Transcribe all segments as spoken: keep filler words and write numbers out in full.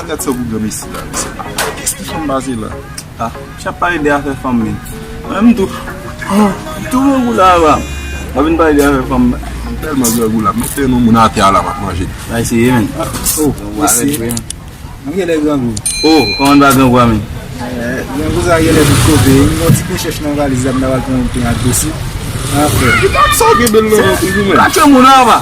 Gad sa pou granmesi la, mesye. Kiyès ki fanm pase la? Ah, misye ap pale de afè fanm, men. Mwen menm tou. Ah, tou grangou la, va. Mwen vin pale de afè fanm. Mwen tèlman grangou la, mete yon moun atè a la, m ap manje. Bay seye, men. Oh, mwen avèk ou, men. Mwen genlè grangou. Oh, kòman n pa grangou a, men? Eh, grangou sa genlè tout kote. M yon ti pen chèch nan valiz la, m ta pral pran yon pen ak dosi. Afè. Ki pa sa w gen bèl nan men toujou, men? Kache moun an, va.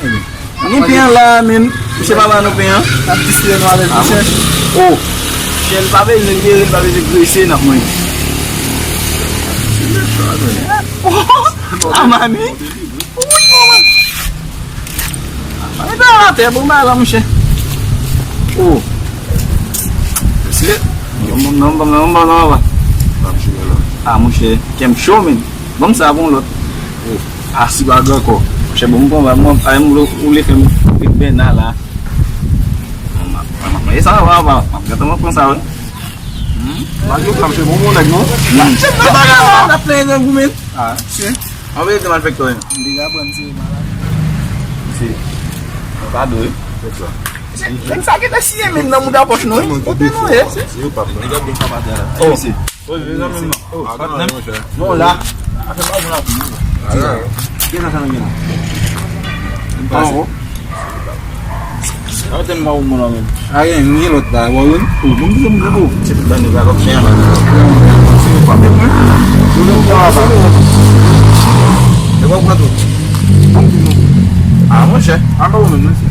Ebyen. Ni pen an la, men. Misye pa ba nou pen an. N ap distraire nou avèk recherche. Oh. Chèn pa bezwen gere, pa bezwen grese, n ap manje. Oh, a mami. Wi, manman. Mami, pa la tè, bon, ba la, monchè. Oh. Mesye. Non, non, non, non, non, non, non. Ah, monchè, kè m cho, men. Ban m sa pou yon lòt. Oh, a si baga ankò. Monchè, bon, m konn, mwen, ay, m vle, ou vle fè m ret bèna la. M ap, m ap manje sa, va, va. M ap gentan pran sa, wi. Hmm? Mario, sa, m se bon, bon nèg, non? Hmm. N ap plenyen grangou, men. Ah, se. An verite, malfektè, wi. M deja pran, se malad. Se. Mwen pa dwe. Se sa. Se, nèg sa gentan siye men nan mouda pòch nou, wi. Kote nou ye? Se, se yo p ap. Nèg ap gen kap atè la. Oh. Mesye. Oh, vin nan men mwen. Oh, ah, non, non, non, la. Afè pa bon la pou mwen. Ala. Gen sa sa nan men la. Pase. An tèm pa bon la menm. A, gen, gen lòt la, wè, wi. Oh, bon, bon, bon, bon. Se tout bann yo ka kòk chen an. Se pa menm mwen. Yo menm pa pa. E wè, pran tou. Ah, monchè. A, pa bon menm, mesye.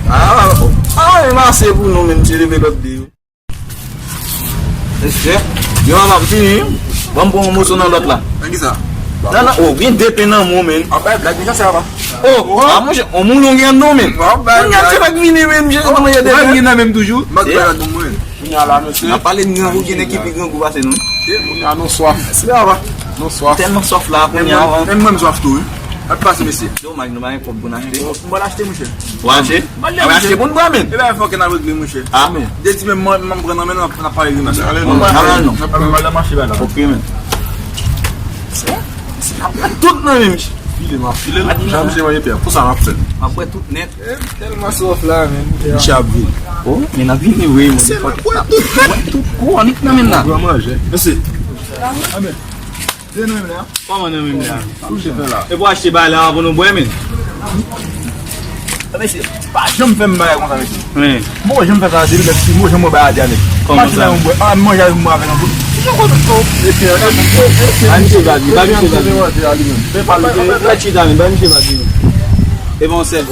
Ah, oh. Ah, e mase pou nou menm, se leve lòt de yo. Mesye, yo, m ap vini, wi. Ban m pran yon moso nan lòt la. Nan ki sa? Nan, nan, oh, gen de pen nan men w, men. Ap bay blag, men sa se apa? Oh, ah, monchè, on moun ou gen non, men. Ap bay blag. Kounye a, se pa k vini, men, misye, kounye a, de pen. Ou gen nan men m toujou. M ap bay blag pou mwen. Kounye a la, mesye. N ap pale de grangou, gen nèg ki pi grangou pase nou. Kounye a, nou swaf. Se apa? Nou swaf. Tèlman swaf la, kounye a, menm mwen, m swaf tou, wi. Ap pase, mesye. Domaj, nou pa gen kòb pou n achte. M pral achte, monchè. W achte? A, w achte pou n bwè, men. E ben, fòk n ap regle, monchè. A, men. Dezi menm, mwen, mwen pran nan men, n ap, n ap pale grimas. Ale, non. Al non. N ap pale mache ba la. Ok, men. Se, se n ap pran tout nan men, monchè. File, m ap file l. Jan misye manje pè. Pou sa m ap fè. M ap bwè tout nèt. Tèlman swaf la, men. Misye ap vin. Oh, men n ap vini, wi, men. Se n ap bwè tout nèt. Bwè tout kou, annik nan men la. Gran manje. Mesye. Amen. Se nou menm la? Kòman nou menm la? Sa misye fè la? E pou achte bagay la pou nou bwè, men. Mesye, pa janm fè m bagay konsa, mesye. Wi. Bon, janm fè sa, depi lè si mo janm mwen bay a di ale. Kòman sa? Mwen bwè, a manje avèk mwen avèk an bout. Ki jan konsa? Mesye, mesye. Ba misye vag li, ba misye vag li. Ba misye vag li. E bon sèl.